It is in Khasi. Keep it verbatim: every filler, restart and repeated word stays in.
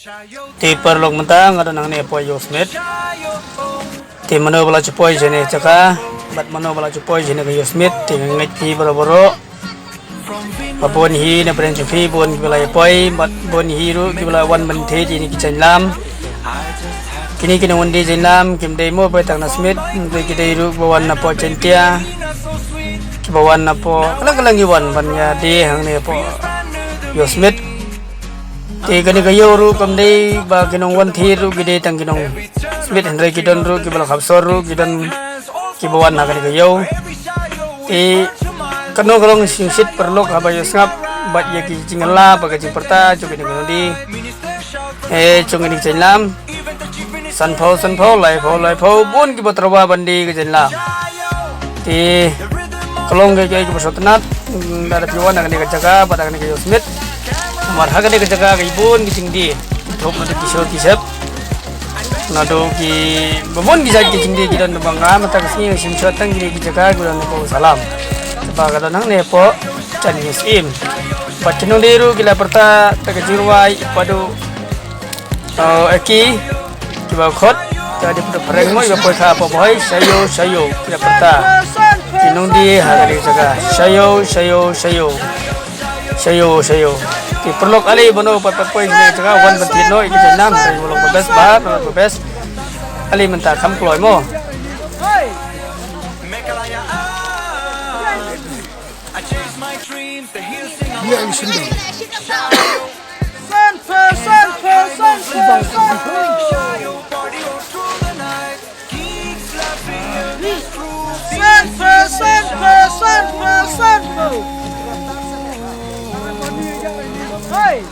Te paralok mynta nga don hangne hapoh Ïew Smit. Te mano ba la ju poi shane jaka bad mano ba la ju poi shane ka Ïew Smit, te nga ngeit phi baroh baroh. Ba bun hi na pdeng jong phi bun kiba la ïa poi bad bun hi ruh kiba la wan ban thied ïa kine ki jaiñlam. Kine ki nongwandie jaiñlam kim dei mo ba tang na Smit, hynrei ki dei ruh ba wan napoh Jaintia, kiba wan napoh kylleng kylleng ki wan ban ïa die hangne hapoh Ïew Smit. Te kane ka ïew ruh kam dei ba ki nongwan thied ruh ki dei tang ki nong Smit, hynrei ki don ruh kiba la khapsor ruh ki don kiba wan ha kane ka ïew. Te kano ka long shim shit paralok haba ïohsngap bad ïa ki jingla bad ka jingpyrta jong kine ki nongdie, eh, jong kine ki jaiñlam. Sanphew sanphew, laiphew laiphew, bun kiba tyrwa ban die ka jaiñlam. Te ka long kaei kaei kaba sngewtynnat, mm, lada phi wan ha kane ka jaka bad ha kane ka Ïew Smit. Namar ha kane ka jaka ka bun ki jingdie. Thok naduh ki sho ki sep, naduh ki ba bun ki jait ki jingdie ki don, ba nga mynta ka sngi nga shim shot tang kine ki jaka ki don hapoh Salam. Ba ka don hangne hapoh Jan Ïew Syiem. Bad ki nongdie ruh ki la pyrta da ka jingrwai, ba duh, oh, eki kiba khot, ka dei pyrta phareng mo, iba poi kha hapoh Bhoi, shaïew shaïew, ki la pyrta. Ki nongdie ha kane ka jaka, shaïew shaïew shaïew. Shaïew shaïew. Te paralok ale bano pat pat poi shane ka jaka, wan ban thied noh ïa ki jaiñlam, paralok ba best, ba paralok ba best. Ale mynta kham kloi mo. Sanphew, sanphew, sanphew, sanphew. Sanphew, sanphew, sanphew, sanphew. Hey!